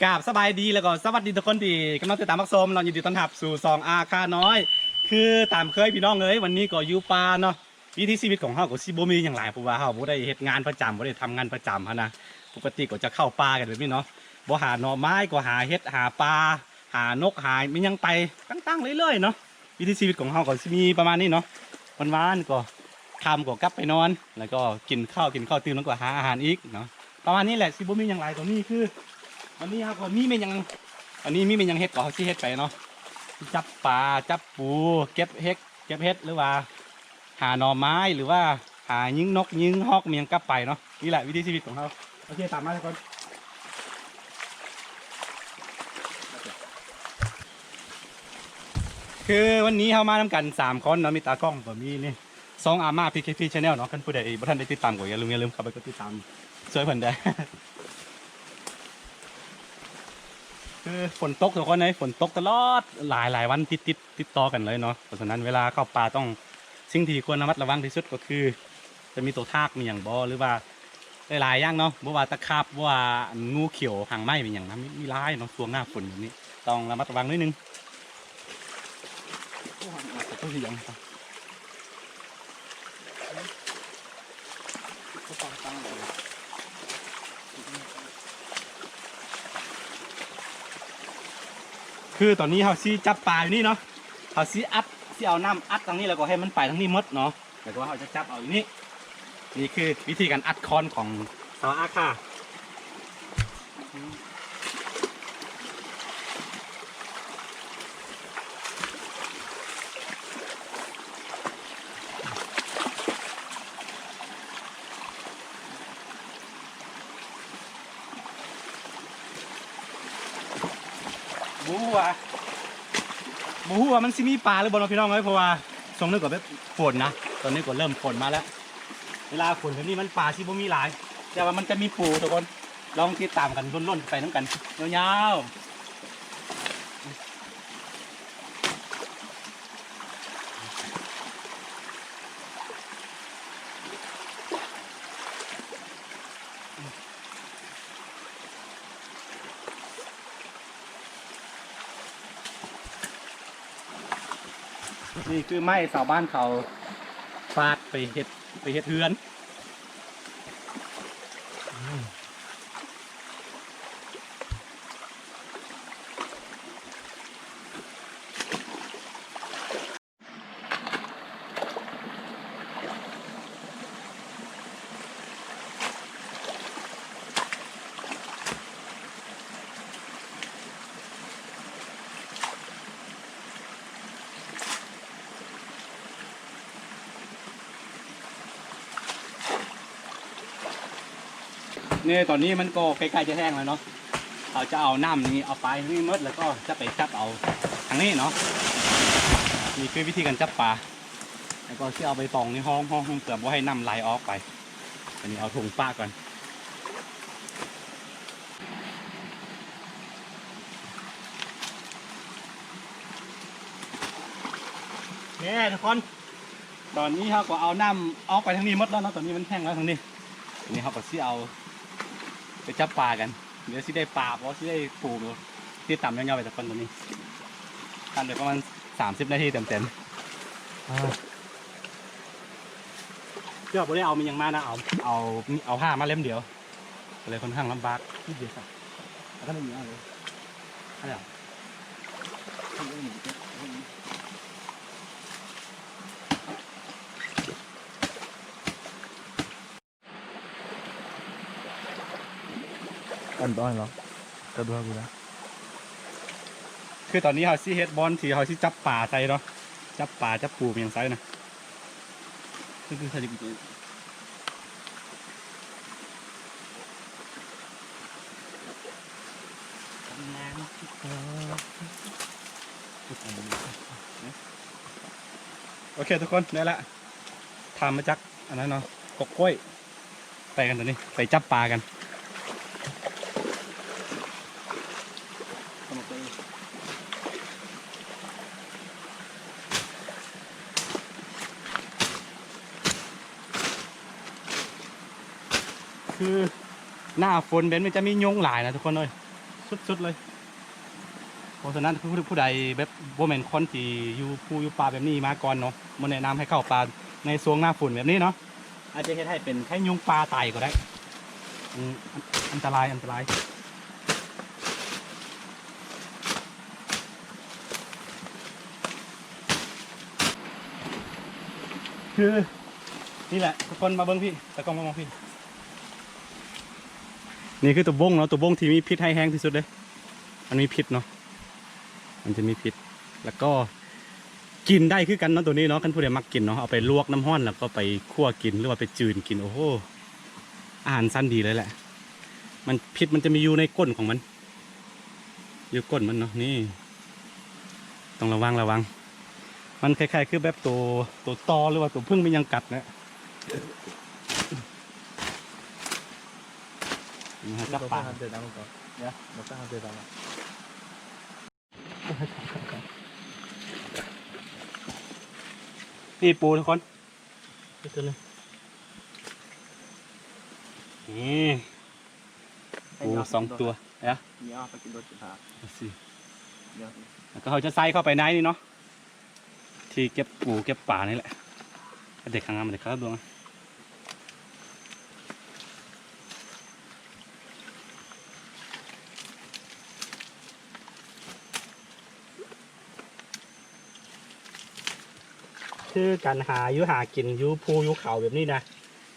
ກາບສະບາຍດີ ແລ້ວກໍສະຫວັດດີທຸກຄົນທີ່ກຳລັງຕິດຕາມຮັບຊົມເນາະ, ຍິນດີຕ້ອນຮັບສູ່ຊ່ອງອາຄານ້ອຍ. ຄືຕາມເຄີຍພີ່ນ້ອງເອີຍ, ວັນນີ້ກໍຢູ່ປ່າເນາະ, ວິຖີຊີວິດຂອງເຮົາກໍຊິບໍ່ມີຫຍັງຫຼາຍ ເພາະວ່າເຮົາບໍ່ໄດ້ເຮັດງານປະຈຳ, ບໍ່ໄດ້ທຳງານປະຈຳຫັ້ນນະ. ປົກກະຕິກໍຈະເຂົ້າປ່າກັນແບບນີ້ເນາະ, ບໍ່ຫາໜໍ່ໄມ້ກໍຫາເຫັດ ຫາປາ ຫານົກ ຫາແມ່ນຫຍັງໄປຕ່າງໆເລື້ອຍໆເນາະ. ວິຖີຊີວິດຂອງເຮົາກໍຊິມີປະມານນີ້ເນາະ, ວັນໆກໍ ຄ່ຳກໍກັບໄປນອນ ແລ້ວກໍກິນເຂົ້າ, ກິນເຂົ້າຕື່ມແລ້ວກໍຫາອາຫານອີກເນາະ, ປະມານນີ້ແຫຼະ, ຊິບໍ່ມີຫຍັງຫຼາຍ. ຕົວນີ້ຄື ອັນນີ້ເຮົາກໍມີແມ່ນຫຍັງ, ອັນນີ້ມີແມ່ນຫຍັງເຮັດກໍເຮົາຊິເຮັດໄປເນາະ, ຈັບປາ ຈັບປູ ເກັບເຫັດ ເກັບເຫັດ ຫຼືວ່າຫາໜໍ່ໄມ້ ຫຼືວ່າຫາຍິງນົກຍິງຮອກແມ່ນຫຍັງກັບໄປເນາະ. ນີ້ແຫຼະວິຖີຊີວິດຂອງເຮົາ. ໂອເຄ ຕາມມາທຸກຄົນ. ຄືວັນນີ້ເຮົາມານຳກັນສາມຄົນເນາະ, ມີຕາກ້ອງກໍມີນີ້ ຊ່ອງອາມ່າ ພີເຄພີ Channel ເນາະ. ຄັນຜູ້ໃດບໍ່ທັນໄດ້ຕິດຕາມກໍຢ່າລືມ, ຢ່າລືມເຂົ້າໄປກົດຕິດຕາມຊ່ວຍເພິ່ນເດີ້. ຄືຝົນຕົກທຸກຄົນເອີຍ, ຝົນຕົກຕະຫຼອດ ຫຼາຍໆວັນຕິດໆ ຕິດຕໍ່ກັນເລີຍເນາະ. ເພາະສະນັ້ນເວລາເຂົ້າປ່າຕ້ອງ, ສິ່ງທີ່ຄວນລະມັດລະວັງທີ່ສຸດກໍຄື ຈະມີໂຕທາກມີຫຍັງບໍ່ ຫຼືວ່າຫຼາຍໆຢ່າງເນາະ, ບໍ່ວ່າຕະຂາບ ບໍ່ວ່າ ອັນ ງູຂຽວຫາງໄມ້ ມີຫຍັງນະ, ມີ ມີຫຼາຍເນາະ. ຊ່ວງໜ້າຝົນແບບນີ້ຕ້ອງລະມັດລະວັງໜ້ອຍໜຶ່ງ. ຄືຕອນນີ້ເຮົາຊິຈັບປາຢູ່ນີ້ເນາະ, ເຮົາຊິອັດ, ຊິເອົານ້ຳອັດທາງນີ້ ແລ້ວກໍໃຫ້ມັນໄປທາງນີ້ໝົດເນາະ. ແລ້ວກໍເຮົາຈະຈັບເອົາຢູ່ນີ້. ນີ້ຄືວິທີການອັດຄ້ອນຂອງຊາວອາຄາ. ບໍ່ຮູ້ວ່າ, ບໍ່ຮູ້ວ່າມັນຊິມີປາຫຼືບໍ່ເນາະ ພີ່ນ້ອງເອີຍ, ເພາະວ່າຊ່ວງນີ້ກໍແບບຝົນນະ, ຕອນນີ້ກໍເລີ່ມຝົນມາແລ້ວ. ເວລາຝົນແບບນີ້ມັນ ປາຊິບໍ່ມີຫຼາຍ, ແຕ່ວ່າມັນຈະມີປູທຸກຄົນ. ລອງຕິດຕາມກັນ ລຸ້ນໆໄປນຳກັນຍາວໆ. ນີ້ຄືໄມ້ຊາວບ້ານເຂົາຟາດໄປເຮັດ, ໄປເຮັດເຮືອນ. ນີ້ ຕອນນີ້ມັນກໍໃກ້ໆຈະແຫ້ງແລ້ວເນາະ, ເຮົາຈະເອົານ້ຳນີ້ເອົາໄປນີ້ໝົດ ແລ້ວກໍຈະໄປຈັບເອົາທາງນີ້ເນາະ. ນີ້ຄືວິທີການຈັບປາ, ແລ້ວກໍຊິເອົາໄປຕອງໃນຮ່ອງ, ຮ່ອງ ຮ່ອງ ເພື່ອບໍ່ໃຫ້ນ້ຳໄຫຼອອກໄປ. ອັນນີ້ເອົາຖົງປະກ່ອນ. ແນ່ ທຸກຄົນ, ຕອນນີ້ເຮົາກໍເອົານ້ຳອອກໄປທາງນີ້ໝົດແລ້ວເນາະ, ຕອນນີ້ມັນແຫ້ງແລ້ວທາງນີ້. ນີ້ເຮົາກໍຊິເອົາໄປຈັບປາກັນ, ດຽວຊິໄດ້ປາບໍ່ ຊິໄດ້ປູບໍ່ ຕິດຕາມຍາວໆໄປທຸກຄົນ. ຕອນນີ້ທຳໄດ້ປະມານສາມສິບນາທີເຕັມໆ. ອ່າ ເພື່ອບໍ່ໄດ້ເອົາມີຫຍັງມານະ, ເອົາ ເອົາ ເອົາຜ້າມາເຫຼັ້ມດຽວ ກໍເລີຍຄ່ອນຂ້າງລຳບາກ. ອັນຕອນເນາະ ກະດູເຮົາຢູ່ນະ. ຄືຕອນນີ້ເຮົາຊິເຮັດບ່ອນທີ່ເຮົາຊິຈັບປາໃສ່ເນາະ, ຈັບປາ ຈັບປູ ຫຍັງໃສ່ນະ. ຄື ຄືໃສ່ຢູ່. ອເຄທຸກຄົນ ໄດ້ລະ ຖາມມາຈາກອັນນັ້ນເນາະ ກົກກ້ວຍ ໄປກັນຕອນນີ້ ໄປຈັບປາກັນ. ຄືໜ້າຝົນແບບນີ້ຈະມີຍຸງຫຼາຍນະທຸກຄົນເອີຍ ສຸດໆເລີຍ. ເພາະສະນັ້ນ ຜູ້ ຜູ້ໃດແບບບໍ່ແມ່ນຄົນທີ່ຢູ່ພູຢູ່ປ່າແບບນີ້ມາກ່ອນເນາະ ບໍ່ແນະນຳໃຫ້ເຂົ້າປ່າໃນຊ່ວງໜ້າຝົນແບບນີ້ເນາະ ອາດຈະເຮັດໃຫ້ເປັນໄຂ້ຍຸງປ່າຕາຍກໍໄດ້. ອັນ ອັນຕະລາຍ ອັນຕະລາຍ. ຄື ນີ້ແຫຼະ ທຸກຄົນມາເບິ່ງພີ້ ຕາກ້ອງມາເບິ່ງພີ້. ນີ້ຄືຕົວບົ້ງເນາະ ຕົວບົ້ງທີ່ມີພິດຮ້າຍແຮງທີ່ສຸດເດ້. ມັນມີພິດເນາະ ມັນຈະມີພິດ ແລ້ວກໍກິນໄດ້ຄືກັນເນາະ ໂຕນີ້ເນາະ. ຄັນຜູ້ໃດມັກກິນເນາະ ເອົາໄປລວກນ້ຳຮ້ອນ ແລ້ວກໍໄປຂົ້ວກິນ ຫຼືວ່າໄປຈືນກິນ ໂອ້ໂຫ ອາຫານຊັ້ນດີເລີຍແຫຼະ. ມັນ ພິດມັນຈະມີຢູ່ໃນກົ້ນຂອງມັນ ຢູ່ກົ້ນມັນເນາະ ນີ້ ຕ້ອງລະວັງ ລະວັງ. ມັນຄ້າຍໆຄືແບບໂຕ ໂຕຕໍ່ ຫຼືວ່າໂຕເຜິ້ງມີຫຍັງກັດນະ. ນີ້ ນີ້ປູທຸກຄົນ ນີ້ ປູສອງຕົວ ເອົາ ນີ້ເອົາໄປກິນໂດດ ແລ້ວກໍເຮົາຈະໃສ່ເຂົ້າໄປໃນນີ້ເນາະ ທີ່ເກັບປູເກັບປານີ້ແຫຼະ. ເດັກຂ້າງງາມ ເດັກຂ້າງດວງ ຄືການຫາຢູ່ຫາກິນຢູ່ພູຢູ່ເຂົາແບບນີ້ນະ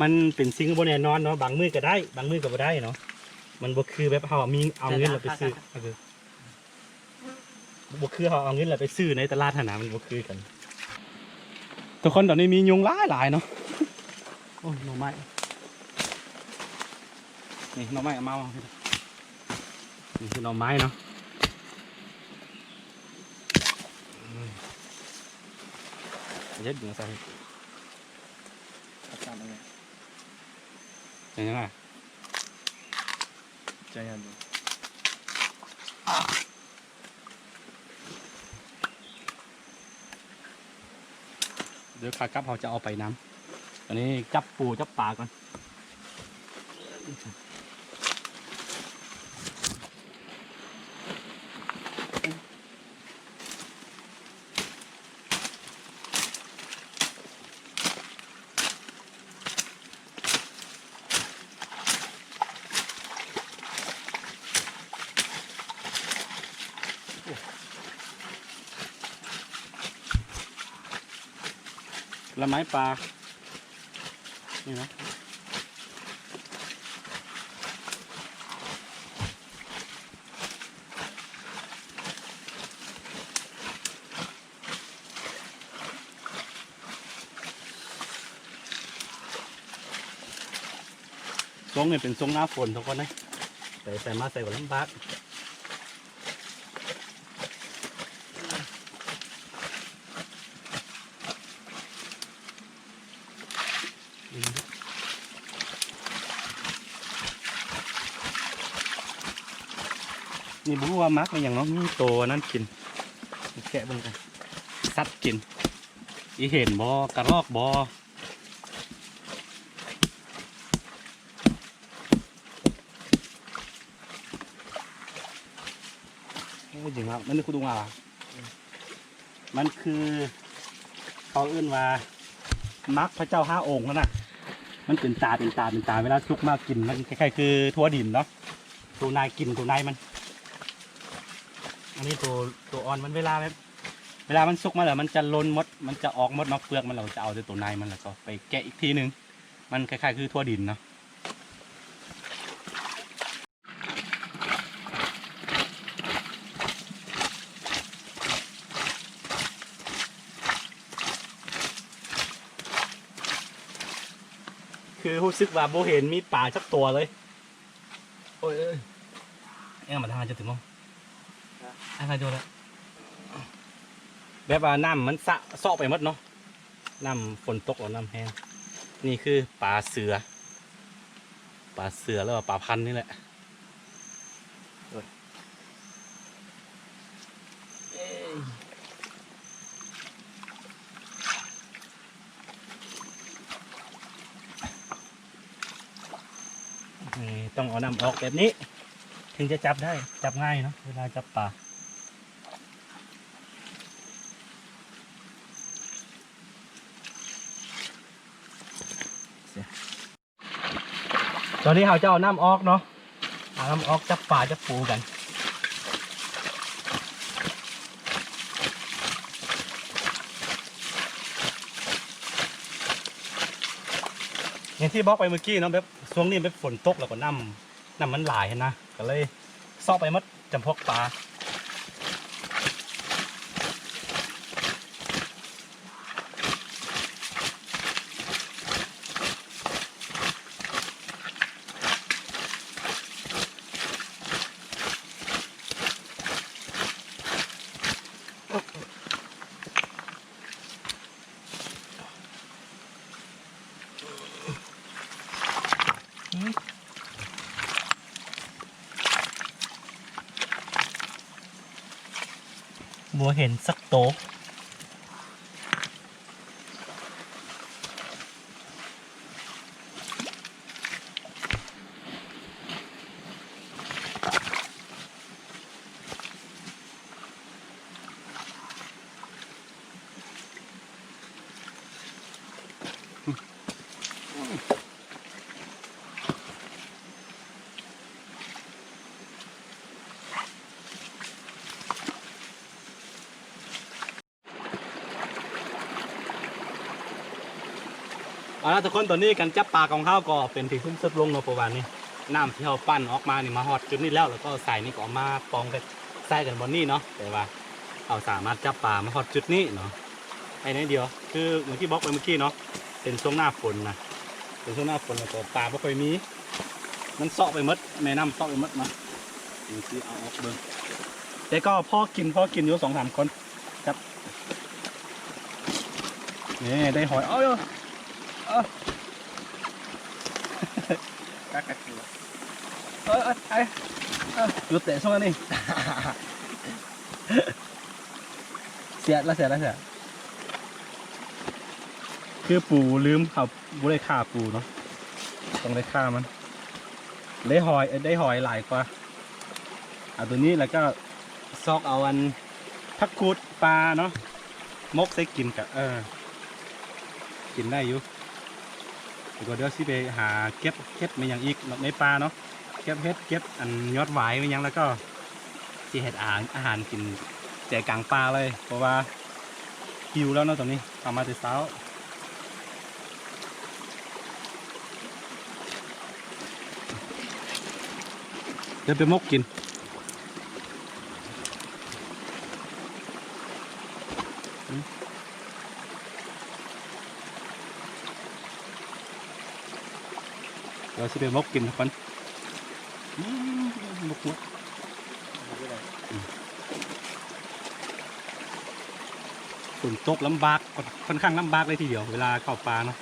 ມັນເປັນສິ່ງບໍ່ແນ່ນອນເນາະ ບາງມື້ກໍໄດ້ ບາງມື້ກໍບໍ່ໄດ້ເນາະ. ມັນບໍ່ຄືແບບເຮົາມີ ເອົາເງິນແລ້ວໄປຊື້ ເອີ ບໍ່ຄືເຮົາເອົາເງິນແລ້ວໄປຊື້ໃນຕະຫຼາດຫັ້ນນະ ມັນບໍ່ຄືກັນ. ທຸກຄົນ ຕອນນີ້ມີຍຸງຫຼາຍໆເນາະ. ໂອ້ ໜໍ່ໄມ້ ນີ້ໜໍ່ໄມ້ເອົາມາ ນີ້ຄືໜໍ່ໄມ້ເນາະ. ເຮັດຢູ່ໃສ ເປັນຫຍັງອະ? ໃຈງານຢູ່ ດຽວຂາກັບເຮົາຈະເອົາໄປນຳ. ອັນນີ້ຈັບປູຈັບປາກ່ອນ. ລະໄມ້ປາ ນີ້ນະ. ຊ່ວງນີ້ເປັນຊ່ວງໜ້າຝົນທຸກຄົນເອີຍ ໄປໃສມາໃສກໍລຳບາກ. ນີ້ບໍ່ຮູ້ວ່າໝາກອີ່ຫຍັງເນາະ ມີໂຕອັນນັ້ນກິນ ແກະເບິ່ງກັນ ສັດກິນ ອີເຫັນບໍ່ ກະລອກບໍ່. ໂອ້ຍ ຈິງລະ ມັນຄືດຸງອາ ມັນຄື ເຂົາເອີ້ນວ່າ ໝາກພະເຈົ້າຫ້າອົງຫັ້ນນະ ມັນເປັນຕາ ເປັນຕາ ເປັນຕາ ເວລາສຸກມາກິນ ມັນຄ້າຍໆຄືຖົ່ວດິນເນາະ ໂຕໃນ ກິນໂຕໃນມັນ. ອັນນີ້ໂຕ ໂຕອ່ອນມັນ ເວລາແບບ ເວລາມັນສຸກມາແລ້ວ ມັນຈະຫຼົ່ນໝົດ ມັນຈະອອກໝົດເນາະ ເປືອກມັນ ເຮົາຈະເອົາແຕ່ໂຕໃນມັນ ແລ້ວກໍໄປແກະອີກທີໜຶ່ງ ມັນຄ້າຍໆຄືຖົ່ວດິນເນາະ. ຄືຮູ້ສຶກວ່າບໍ່ເຫັນມີປາຈັກຕົວເລີຍ. ໂອ້ຍ ເອີຍ ແອງມາທາງຈະເຖິງບໍ່? ອາ ທາງຈະແລ້ວ ແບບວ່ານ້ຳມັນສະເຊາະໄປໝົດເນາະ. ນ້ຳຝົນຕົກແລ້ວນ້ຳແຮງ. ນີ້ຄືປາເສືອ ປາເສືອ ຫຼືວ່າປາພັນນີ້ແຫຼະ. ໂອ້ຍ ເອີຍ ນີ້ຕ້ອງເອົານ້ຳອອກແບບນີ້ ເຖິງຈະຈັບໄດ້ ຈັບງ່າຍເນາະ ເວລາຈັບປາ. ຕອນນີ້ເຮົາຈະເອົານ້ຳອອກເນາະ ເອົານ້ຳອອກ ຈັບປາຈັບປູກັນ. ຢ່າງທີ່ບອກໄປເມື່ອກີ້ເນາະ ແບບຊ່ວງນີ້ແບບຝົນຕົກ ແລ້ວກໍນ້ຳ ນ້ຳມັນຫຼາຍຫັ້ນນະ ກໍເລີຍເຊາະໄປໝົດຈຳພວກປາ. ບໍ່ເຫັນສັກໂຕ. ເອົາລະທຸກຄົນ ຕອນນີ້ການຈັບປາຂອງເຮົາກໍເປັນທີ່ສິ້ນສຸດລົງເນາະ ເພາະວ່ານີ້ ນ້ຳທີ່ເຮົາປັ່ນອອກມານີ້ມາຮອດຈຸດນີ້ແລ້ວ ແລ້ວກໍສາຍນີ້ກໍເອົາມາປ່ອງໄປໃສ່ກັນບ່ອນນີ້ເນາະ ແຕ່ວ່າເຮົາສາມາດຈັບປາມາຮອດຈຸດນີ້ເນາະ ໄດ້ໜ້ອຍດຽວ. ຄືຢ່າງທີ່ບອກໄປເມື່ອກີ້ເນາະ ເປັນຊ່ວງໜ້າຝົນນະ ເປັນຊ່ວງໜ້າຝົນ ແລ້ວກໍປາບໍ່ຄ່ອຍມີ ມັນເຊາະໄປໝົດ ແມ່ນ້ຳເຊາະໄປໝົດເນາະ. ເບິ່ງຊິ ເອົາອອກເບິ່ງ ແຕ່ກໍພໍກິນ ພໍກິນຢູ່ ສອງສາມຄົນ. ຄັບ ນີ້ໄດ້ຫອຍ ເອົາຢູ່ ເອົາ ກັກກັກຢູ່ ເອີ ເອີ ໄອ້ ເອີ ຢຸດແຕະຊ່ວງນີ້ ເສຍລະ ເສຍລະ ເສຍ. ຄືປູລືມ ເຮົາບໍ່ໄດ້ຂ້າປູເນາະ ຕ້ອງໄດ້ຂ້າມັນ ໄດ້ຫອຍ ເອີ ໄດ້ຫອຍຫຼາຍກວ່າ. ເອົາໂຕນີ້ ແລ້ວກໍຊອກເອົາອັນ ຜັກກູດປ່າເນາະ ໝົກໃສ່ກິນກະ ເອີ ກິນໄດ້ຢູ່. ແລ້ວກໍດຽວຊິໄປຫາເກັບເຫັດແມ່ນຫຍັງອີກໃນປ່າເນາະ ເກັບເຫັດ ເກັບອັນຍອດຫວາຍແມ່ນຫຍັງ ແລ້ວກໍຊິເຮັດອາຫານ ອາຫານກິນໃຈກາງປ່າເລີຍ ເພາະວ່າຫິວແລ້ວເນາະຕອນນີ້. ເອົາມາແຕ່ເຊົ້າ ດຽວໄປໝົກກິນ ດຽວຊິໄປໝົກກິນກ່ອນ. ໝົກຫົວ ຝົນຕົກລຳບາກ ຂ້ອນຂ້າງລຳບາກເລີຍທີດຽວ ເວລາເຂົ້າປ່າເນາະ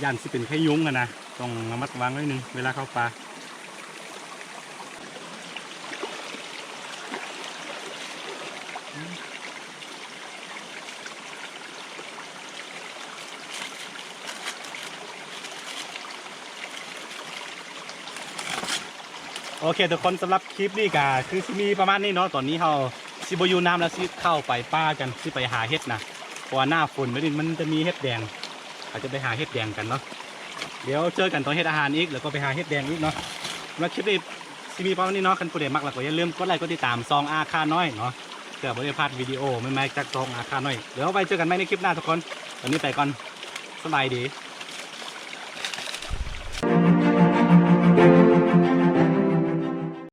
ຢ້ານຊິເປັນໄຂ້ຍຸງຫັ້ນນະ ຕ້ອງລະມັດລະວັງໜ້ອຍໜຶ່ງເວລາເຂົ້າປ່າ. ໂອເຄທຸກຄົນ ສຳລັບຄລິບນີ້ກະຄືຊິມີປະມານນີ້ເນາະ. ຕອນນີ້ເຮົາຊິບໍ່ຢູ່ນ້ຳແລ້ວ ຊິເຂົ້າໄປປ່າກັນ ຊິໄປຫາເຫັດນະ ເພາະວ່າໜ້າຝົນແບບນີ້ມັນຈະມີເຫັດແດງ ເຮົາຈະໄປຫາເຫັດແດງກັນເນາະ. ດຽວເຈີກັນຕອນເຮັດອາຫານອີກ ແລ້ວກໍໄປຫາເຫັດແດງອີກເນາະ. ສຳລັບຄລິບນີ້ຊິມີປະມານນີ້ເນາະ. ຄັນຜູ້ໃດມັກແລ້ວກໍຢ່າລືມກົດໄລ້ກົດຕິດຕາມຊ່ອງອາຄານ້ອຍເນາະ ເພື່ອບໍ່ໄດ້ພາດວິດີໂອໃໝ່ໆຈາກຊ່ອງອາຄານ້ອຍ. ດຽວໄວ້ເຈີກັນໃໝ່ໃນຄລິບໜ້າທຸກຄົນ. ຕອນນີ້ໄປກ່ອນ ສະບາຍດີ.